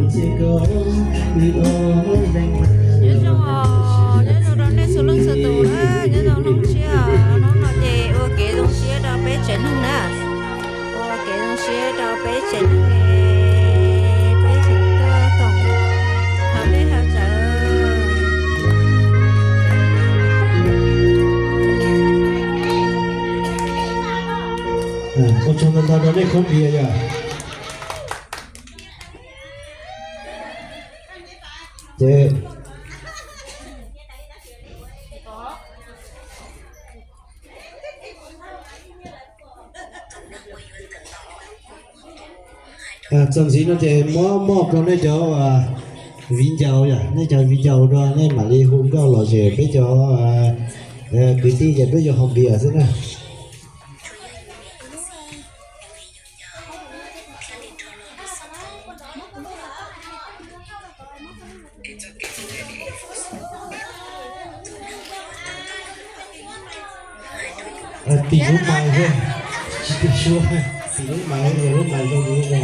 Nyob zoo, nyob zoo rau nej txhua leej txhua tus na, nyob zoo hnub tshiab, hnub no ces ua kev zoo siab rau peb tsev neeg na, ua kev zoo siab rau peb tsev neeg, peb tseem tuaj koom haus dej haus cawv. Ua tsaug ntau ntau rau nej khub npias yom. Ces txog ntxiv no ces muab moj rau nej cov viv ncaus yom, nej cov viv ncaus rau nej mam li hu nkauj los ces peb cov kwv tij ces peb yuav haus npias xwb na. Tim lub mais, tim lub mais, lub mais zoo li no.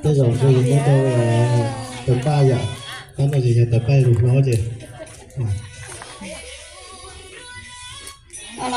Tej zaum rau yus muab rau tawv paj yom, tab no ces yog tawv paj lus hlob ces. Cov no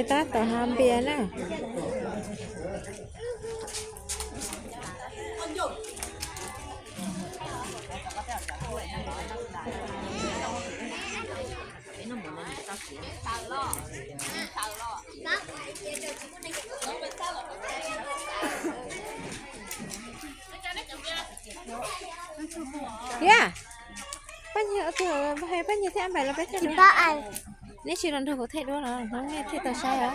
tab tom haus npias na. Yog, pab nyuag ua twg, pab nyuag thiab Npais los peb thiaj li. Neb tsis los nrog kuv thaij duab los hnub nej thiaj tau saib os.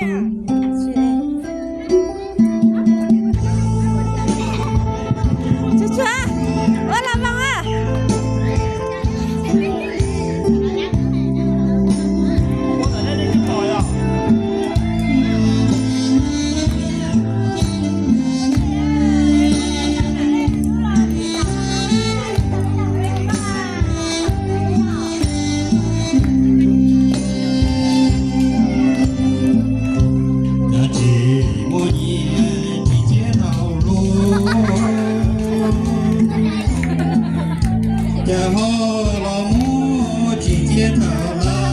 Tsuag tsuag, ua los mas. Tsis muaj nyiaj tsis txiaj tau luag, cas ho los muaj tsis txiaj tau lawm.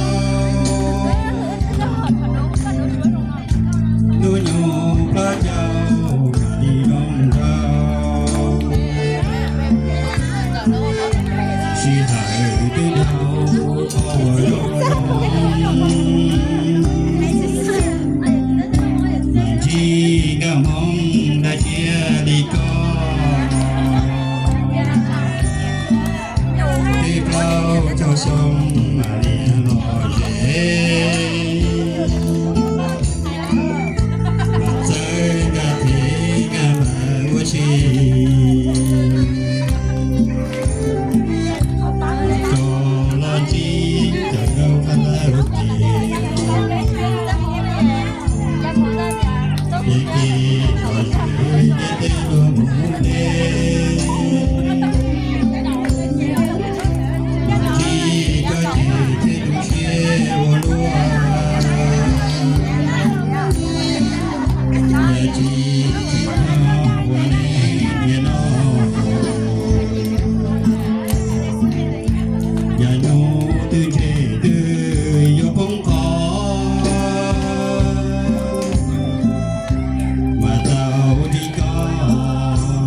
Hnub nyoog plaub caug mam li zoo nraug, sij hawm twb dhau qhov uas zoo. Mas ntsib nkauj Hmoob dab tsi li koj, twb plaub caug xyoo mam li lom zem. Mas txawj nkag thev nkag ntawv ua si, tso los ntsib cov nkauj qab ntawd ces, ces kev los zem ntiaj teb luag mus ub npe. Tsis koj ces thiaj tu siab ua luaj, yog tsis tsim nyog ua neej niaj no, yog hnub twg ntshe twb yuav poob qho. Mas tau li koj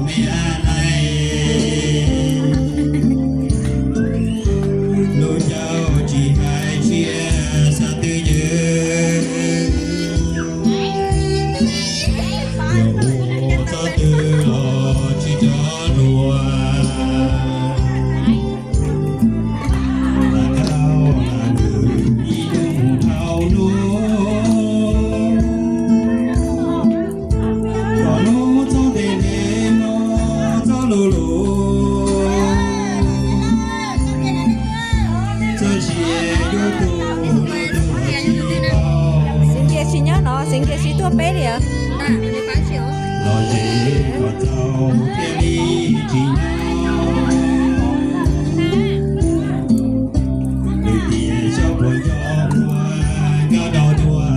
me ab neeg, lub caij tsis hais tsiaj xav twj ywm, yog ua txhob twg los tsis tso dua. Mas tau lam nws ib tug dhau lub, txog hnub txhob ntev ntev no txhob luv luv, txhob sia yuav tus los tsis tau. Xeev Kias tsis nyob no, Xeev Kias tsis tuaj peb li os. Los zem kom txaus thiaj li tsis nyob, nws tias xyov puas nco ua nkauj dau tuaj.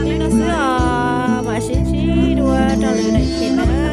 Li no xwb os, mam sib ntsib dua rau lwm daim clip na.